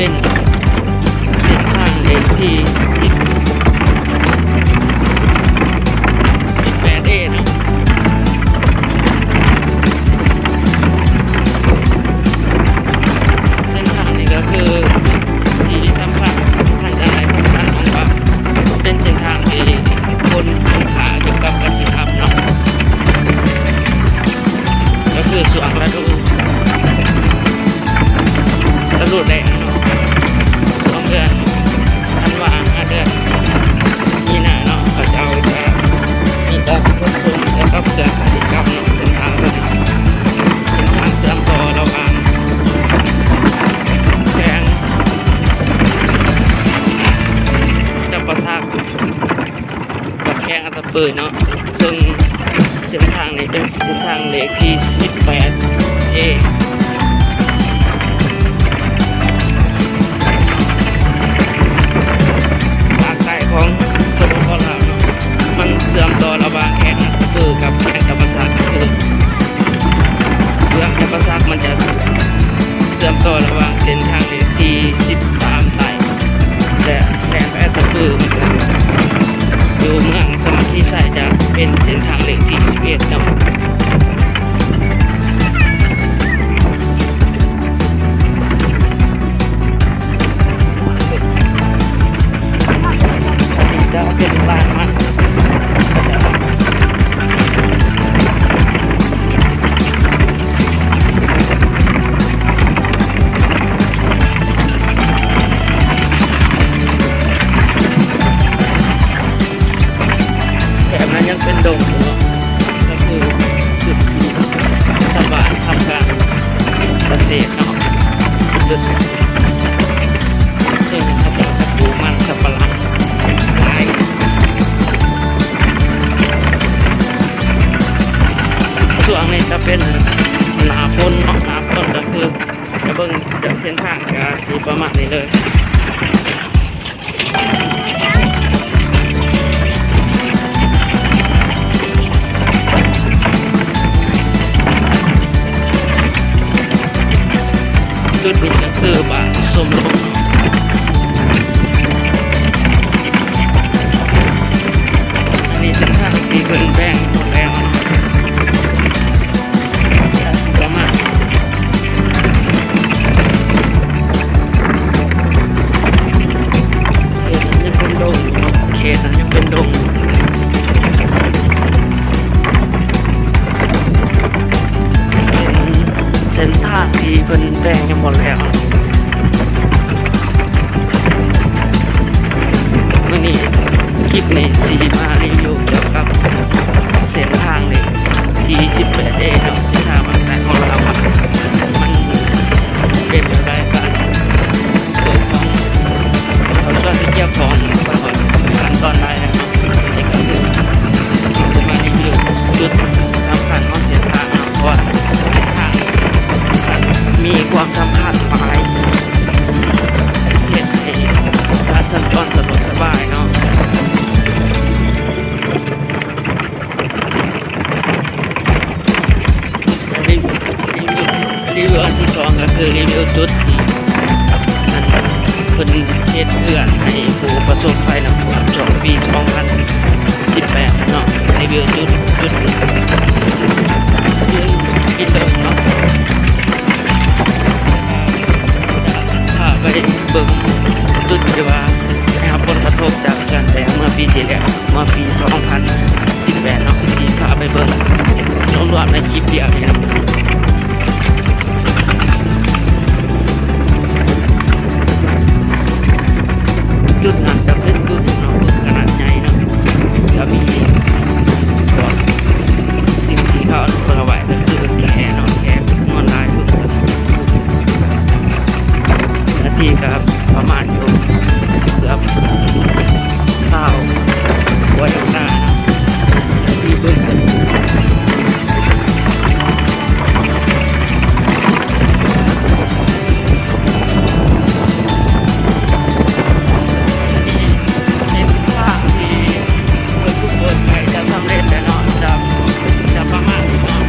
ເປັນເສັ້ນທາງເລກທີສິບ ສິບແປດເອເນາະ. ເສັ້ນທາງນີ້ກໍຄືທີ່ສຳຄັນ ທ່ານຈະໄດ້ສຳຄັນຂອງວ່າເປັນເສັ້ນທາງທີ່ຄົນຄ່ອນຂ້າງຢູ່ກັບກະສິທຳເນາະ. ກໍຄືຊ່ວງລະດູ ລະດູແລ້ງເນາະ ຂອງເດືອນທັນວາ ຫາເດືອນມີນາເນາະ ເຂົາເຈົ້າຈະມີການຂົນສົ່ງກ່ຽວກັບເຄື່ອງກະສິກຳເນາະ. ເສັ້ນທາງ ເສັ້ນທາງເຊື່ອມຕໍ່ລະຫວ່າງແຂວງຈຳປາສັກ ກັບແຂວງອັດຕະປືເນາະ ເຊິ່ງເສັ້ນທາງນີ້ເປັນເສັ້ນທາງເລກທີສິບແປດເອ ພາກໃຕ້ຂອງ ສປປ ລາວເນາະ. ມັນເຊື່ອມຕໍ່ລະຫວ່າງແຂວງອັດຕະປືກັບແຂວງຈຳປາສັກ ກໍຄືເມືອງຈຳປາສັກ ມັນຈະເຊື່ອມຕໍ່ລະຫວ່າງເສັ້ນທາງເລກທີສິບສາມໃຕ້ ແລະ ແຂວງອັດຕະປືຢູ່ເມືອງສະໝາທິໄຊ ຈະເປັນເສັ້ນທາງເລກທີສິບເອັດເນາະ. ຈະເປັນລານມັນ ແຖບນັ້ນຍັງເປັນດົງຢູ່ເນາະ ກໍຄືຈຸດທີ່ຊາວບ້ານທຳການກະເສດເນາະ ຈຸດເຊິ່ງເຂົາເຈົ້າຈະປູກມັນສຳປະຫຼັງຫຼາຍ. ຊ່ວງນີ້ຈະເປັນໜ້າຝົນເນາະ ໜ້າຝົນກໍຄືຈະເບິ່ງຈາກເສັ້ນທາງກໍຊິປະມານນີ້ເລີຍ. ຈຸດນີ້ກໍຄືບ້ານສົມລົມ ອັນນີ້ເປັນທາງທີ່ເພິ່ນແບ່ງໝົດແລ້ວ ປະມານ ເຂດນັ້ນຍັງເປັນດົງຢູ່ເນາະ ເຂດນັ້ນຍັງເປັນດົງຢູ່ ເປັນເສັ້ນທາງທີ່ເພິ່ນແບ່ງຍັງບໍ່ແລ້ວ. ມື້ນີ້ຄລິບນີ້ຊິມາຣີວິວກ່ຽວກັບເສັ້ນທາງເລກທີສິບແປດເອເນາະ ເສັ້ນທາງພາກໃຕ້ຂອງລາວ ມັນເປັນແນວໃດ ການເປີດຂອງ ເຂົາເຈົ້າຊິກ່ຽວຂ້ອງກັນຕອນໃດເນາະ. ນີ້ກໍຄືຈະມາຣີວິວຈຸດສຳຄັນຂອງເສັ້ນທາງເນາະ ເພາະວ່າເສັ້ນທາງມີຄວາມສຳຄັນຫຼາຍ ເຮັດໃຫ້ການສັນຈອນສະດວກສະບາຍເນາະ. ຣີວິວ ຣີວິວອັນທີສອງກໍຄືຣີວິວຈຸດທີ່ອັນເພິ່ນເຮັດເຮືອນໃຫ້ຜູ້ປະສົບໄພນ້ຳຖ້ວມຊ່ວງປີສອງພັນສິບແປດເນາະ. ຣີວິວຈຸດ ຈຸດນີ້ ຈຸດທີ່ເລີ່ມເນາະ ພາໄປເບິ່ງຈຸດທີ່ວ່າໄດ້ຮັບຜົນກະທົບຈາກເຂື່ອນແຕກເມື່ອປີທີ່ແລ້ວ ເມື່ອປີສອງພັນສິບແປດເນາະ ຊິພາໄປເບິ່ງລວມໆໃນຄລິບດຽວນີ້ເນາະ. ຈຸດນັ້ນຈະເປັນຈຸດເນາະ ຈຸດຂະໜາດໃຫຍ່ເນາະ ຈະມີພວກສິ່ງທີ່ເຂົາເອົາໄປຖວາຍ ກໍຄືແກະເນາະ ແກະຈຳນວນຫຼາຍ ເນື້ອທີ່ກໍປະມານຢູ່ເກືອບຊາວກວ່າເຮັກຕາເນາະ ທີ່ເບິ່ງກັນ. ເສັ້ນທາງທີ່ເພິ່ນຝຶກຝົນໃກ້ຈະສຳເລັດແລ້ວເນາະ ຈະ ຈະປະມານນີ້ເນາະ.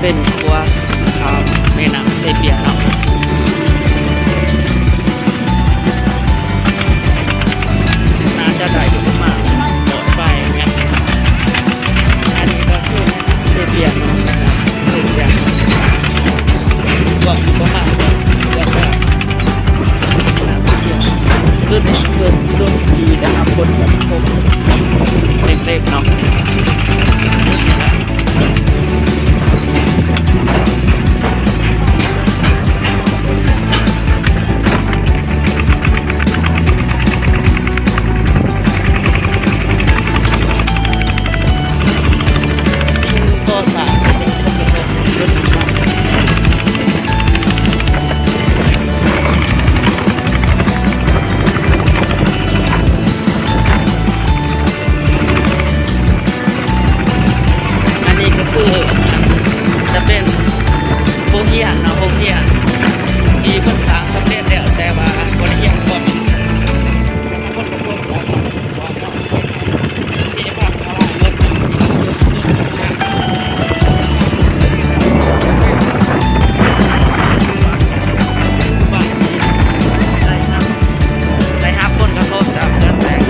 ເປັນຂົວຂ້າມແມ່ນ້ຳເຊເປຍເນາະ ໜ້າຈະໄດ້ຢູ່ປະມານປອດໄຟແມ່ນ ອັນນີ້ກໍຄືເຊເປຍເນາະ ເຊເປຍ ກວ້າງຢູ່ປະມານ ເກືອບ ເກືອບ ຄື ຄື ຄືທີ່ໄດ້ຮັບຜົນກະທົບເຕັມໆເນາະ. ອັນນີ້ກໍຄືຈະເປັນໂຮງຮຽນເນາະ ໂຮງຮຽນທີ່ເພິ່ນສ້າງສຳເລັດແລ້ວ ແຕ່ວ່າບໍ່ໄດ້ຮຽນຮອດ. ໄດ້ຮັບ ໄດ້ຮັບຜົນກະທົບຈາກເຮືອນແຕກ.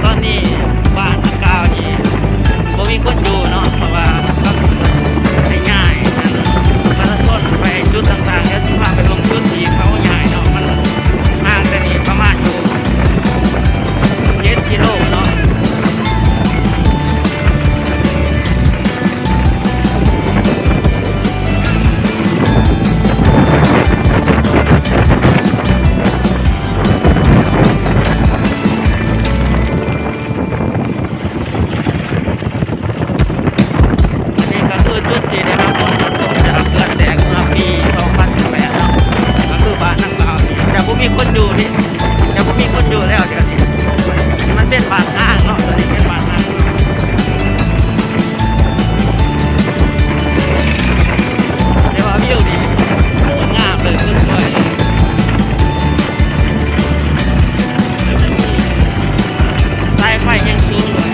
ຕອນນີ້ບ້ານດັ່ງກ່າວນີ້ບໍ່ມີຄົນຢູ່ເນາະ ເພາະວ່າເຂົາໃຫ້ຍ້າຍ ອັນ ປະຊາຊົນໄປຈຸດຕ່າງໆ ແລ້ວຊິພາໄປເບິ່ງຈຸດທີ່ເຂົາຍ້າຍເນາະ ມັນຫ່າງແຕ່ນີ້ປະມານຢູ່ເຈັດກິໂລເນາະ. ອັນນີ້ກໍຄືຈຸດທີ່ໄດ້ຮັບຜົນກະທົບຈາກເຂື່ອນແຕກເມື່ອປີສອງພັນສິບແປດເນາະ ກໍຄືບ້ານດັ່ງກ່າວນີ້ຈະບໍ່ມີຄົນຢູ່ນີ້ ຈະບໍ່ມີຄົນຢູ່ແລ້ວດຽວນີ້ ມັນເປັນບ້ານຮ້າງເນາະ ຕອນນີ້ເປັນບ້ານຮ້າງ. ແຕ່ວ່າວິວນີ້ໂຄດງາມເລີຍ ສຸດຍອດເລີຍ ສາຍໄຟແຮງສູງດ້ວຍ.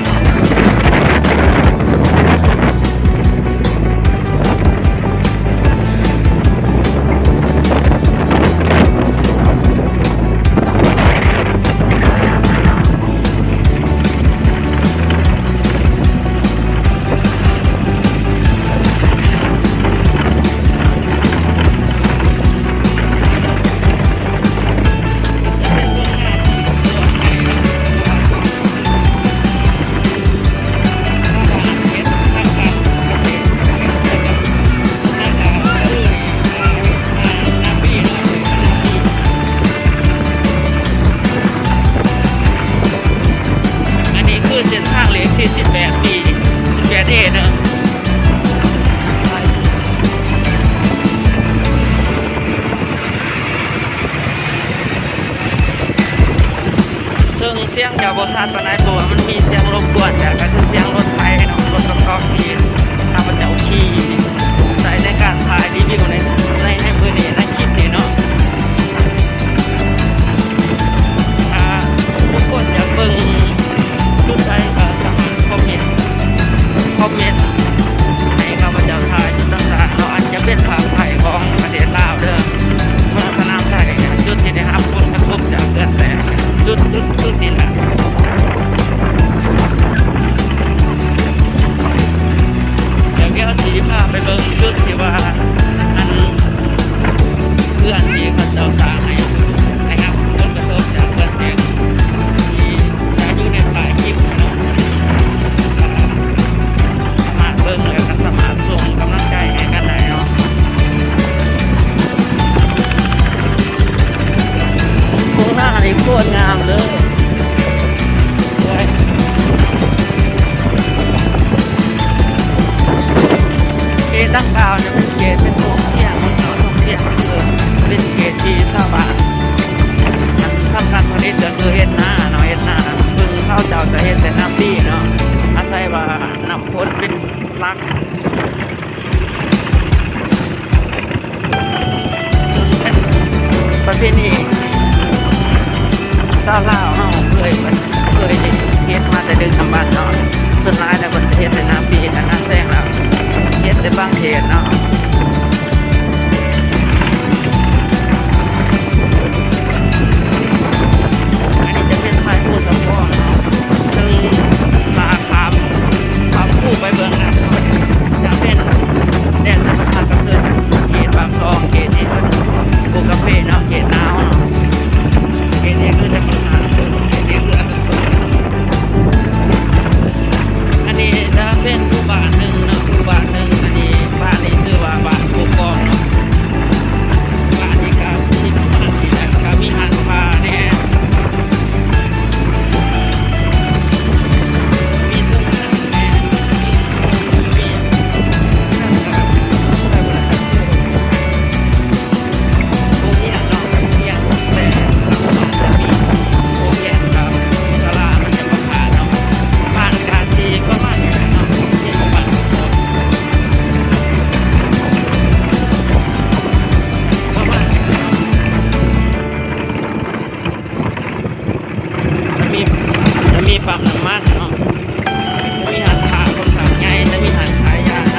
ອັນນີ້ຄືເສັ້ນທາງເລກທີສິບແປດບີ ສິບແປດເອເດີ. ເຊິ່ງສຽງຈະບໍ່ຊັດປານໃດ ເພາະວ່າມັນມີສຽງລົບກວນ ແລ້ວກໍຄືສຽງລົດໄຟເນາະ ລົດກະກອກທີ່ຂ້າພະເຈົ້າຂີ່ໃຊ້ໃນການຖ່າຍຣີວິວໃນ ໃນ ໃນມື້ນີ້ ໃນຄລິບນີ້ເນາະ. ຖ້າທຸກຄົນຢາກເບິ່ງຈຸດໃດກໍສາມາດຄອມເມັນ ຄອມເມັນໃຫ້ຂ້າພະເຈົ້າຖ່າຍຈຸດຕ່າງໆເນາະ ອາດຈະເປັນພາກໃຕ້ຂອງປະເທດລາວເດີ ເມືອງສະໜາມໄຊ ຈຸດທີ່ໄດ້ຮັບຜົນກະທົບຈາກເຂື່ອນແຕກ ຈຸດ ຈຸດ ຈຸດນີ້ແຫຼະ. ດຽວເຮົາຊິພາໄປເບິ່ງຈຸດທີ່ວ່າ ອັນ ເຮືອນທີ່ເຂົາເຈົ້າສ້າງໃຫ້ໄດ້ຮັບຜົນກະທົບຈາກເຂື່ອນແຕກ ທີ່ຈະຢູ່ໃນທ້າຍຄລິບເນາະ ສາມາດເບິ່ງ ແລ້ວກໍສາມາດສົ່ງກຳລັງໃຈໃຫ້ກັນໄດ້ເນາະ. ໂຄງໜ້ານີ້ໂຄດງາມເລີຍ. າວລາວເຮົາເຄີຍ ເຄີຍເຮັດມາແຕ່ດຶກດຳບັນເນາະ. ສ່ວນຫຼາຍແລ້ວເພິ່ນຈະເຮັດແຕ່ນາປີ ແລະ ນາແຊງ ແລ້ວເຮັດແຕ່ບາງເຂດເນາະ. ອັນນີ້ຈະເປັນສາຍພູສະເພາະເນາະ ເຊິ່ງ ສາຂາ ຂາມພູໄປເບື້ອງໜ້າ ຈະເປັນແດນທຳມະຊາດ ກໍຄືເຂດປາກຊ່ອງ ເຂດທີ່ເພິ່ນປູກກາເຟເນາະ ເຂດນາວເນາະ. ເຂດນີ້ຄືທຳມະຊາດ ເຂດນີ້ຄືອັນ ອັນນີ້ຈະເປັນໝູ່ບ້ານໜຶ່ງເນາະ ໝູ່ບ້ານໜຶ່ງ. ອັນນີ້ ບ້ານນີ້ຊື່ວ່າບ້ານໂພກອງເນາະ. ບ້ານນີ້ກໍຊິປະມານນີ້ແຫຼະ ກໍມີຮ້ານຄ້າແດ່ ມີໂຮງງານແດ່ ມີ ມີ ໂຮງຮຽນເນາະ ໂຮງຮຽນ ແຕ່ ໂຮງຮຽນກັບສາລາມັນຈະບໍ່ຂາດເນາະ. ບ້ານກະຊິປະມານນີ້ແຫຼະເນາະ ໂຮງຮຽນປະມານ ປະມານນີ້ແຫຼະເນາະ. ຈະມີ ຈະມີປ້ຳນ້ຳມັນເນາະ ຈະມີຮ້ານຄ້າຂ້ອນຂ້າງໃຫຍ່ ຈະມີຮ້ານຂາຍຢານຳ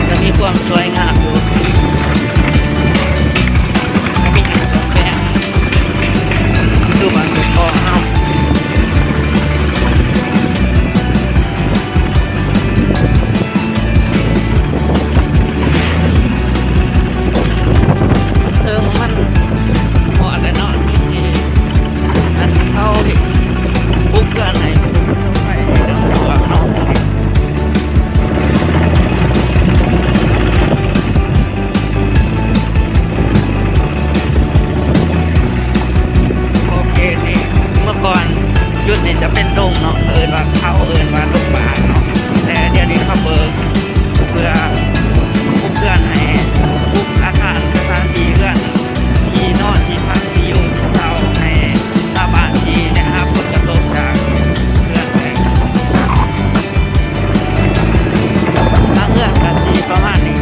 ຈະມີຄວາມສວຍງາມຢູ່ ຈະມີຮ້ານຂອງແພງ ຄືບ້ານກອກເຮົາ. ເຊິ່ງມັນຮອດແລ້ວເນາະ ທີ່ອັນເຂົາປຸກເຮືອນໃຫ້ຜູ້ຄົນໄທເນາະ. ໂອເຄ ນີ້ ເມື່ອກ່ອນຈຸດນີ້ຈະເປັນດົງເນາະ ເຂົາເອີ້ນວ່າ ເຂົາເອີ້ນວ່າດົງບາກເນາະ ແຕ່ດຽວນີ້ເຂົາເບີກ ເພື່ອປຸກເຮືອນໃຫ້ ປຸກອາຄານ ສະຖານທີ່ເຮືອນ ທີ່ນອນ ທີ່ພັກ ທີ່ຢູ່ ທີ່ເຊົ່າ ໃຫ້ຊາວບ້ານທີ່ໄດ້ຮັບຜົນກະທົບຈາກເຮືອນແຕກ. ຫຼັງເຮືອນກະຊິປະມານນີ້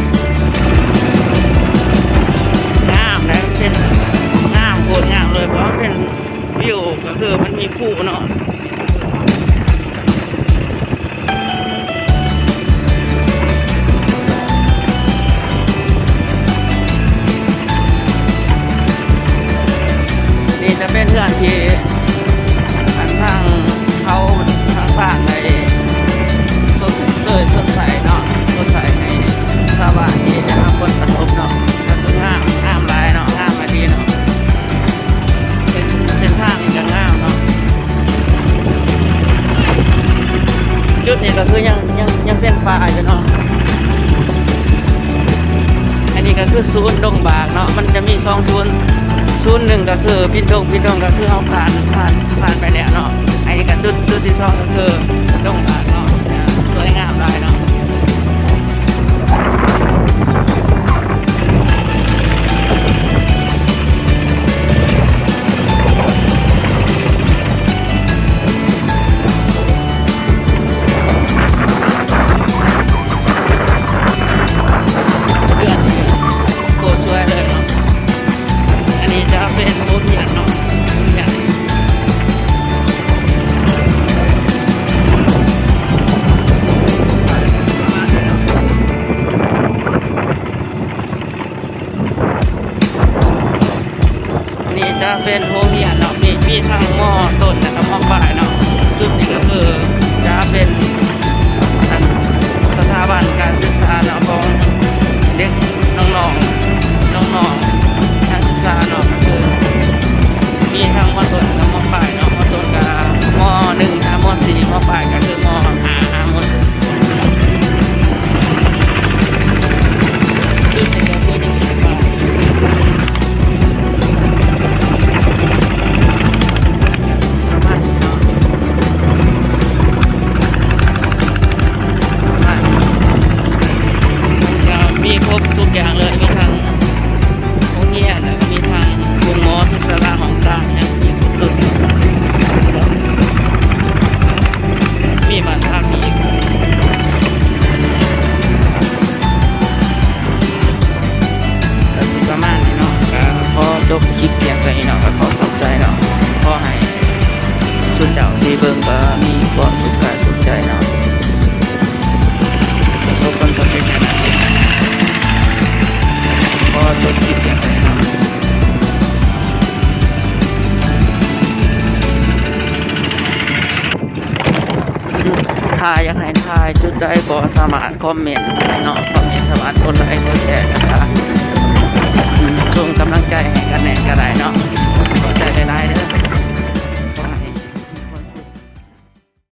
ງາມນະ ເປັນ ງາມ ໂຄດງາມເລີຍ ເພາະວ່າມັນເປັນວິວ ກະຄືມັນມີພູເນາະ. ນີ້ຈະເປັນເຮືອນທີ່ ອັນ ທາງເຂົາ ທາງບ້ານໄດ້ຊົດເຊີຍຊົດໃຊ້ເນາະ ຊົດໃຊ້ໃຫ້ຊາວບ້ານທີ່ໄດ້ຮັບຜົນກະທົບເນາະ. ກະຄືງາມ ງາມຫຼາຍເນາະ ງາມອີ່ຫຼີເນາະ. ເສັ້ນ ເສັ້ນທາງນີ້ກະງາມເນາະ. ຈຸດນີ້ກະຄືຍັງ ຍັງ ຍັງເປັນປ່າຢູ່ເນາະ. ອັນນີ້ກະຄືສູນດົງບາກເນາະ ມັນຈະມີສອງສູນ ສູນໜຶ່ງກະຄືປິ່ນດົງ ປິ່ນດົງກະຄືເຮົາຜ່ານ ຜ່ານ ຜ່ານໄປແລ້ວເນາະ. ອັນນີ້ກະຈຸດ ຈຸດທີສອງກະຄືດົງບາກເນາະ ສວຍງາມຫຼາຍເນາະ. ເຮືອນນີ້ໂຄດສວຍເລີຍເນາະ. ອັນນີ້ຈະເປັນໂຮງຮຽນເນາະ ໂຮງຮຽນ ປະມານນີ້ເນາະ. ນີ້ຈະເປັນໂຮງຮຽນເນາະ ມີ ມີທັງ ມໍ ຕົ້ນ ແລະກະ ມໍ ປາຍເນາະ. ຈຸດນີ້ກະຄືຈະເປັນ ອັນ ສະຖາບັນການສຶກສາເນາະ ຂອງເດັກນ້ອງໆ ນ້ອງໆ ນັກສຶກສາເນາະ ກະຄືມີທັງ ມໍ ຕົ້ນ ແລະ ມໍ ປາຍເນາະ. ມໍ ຕົ້ນກະ ມໍ ໜຶ່ງ ຫາ ມໍ ສີ່ ມໍ ປາຍກະຄື ມໍ ຫ້າ ຫາ ມໍ ຈຸດນີ້ກະຄື ຖ້າຢາກໃຫ້ຖ່າຍຈຸດໃດກໍສາມາດຄອມເມັນເນາະ ຄອມເມັນ ສາມາດກົດໄລກົດແຊກັນໄດ້.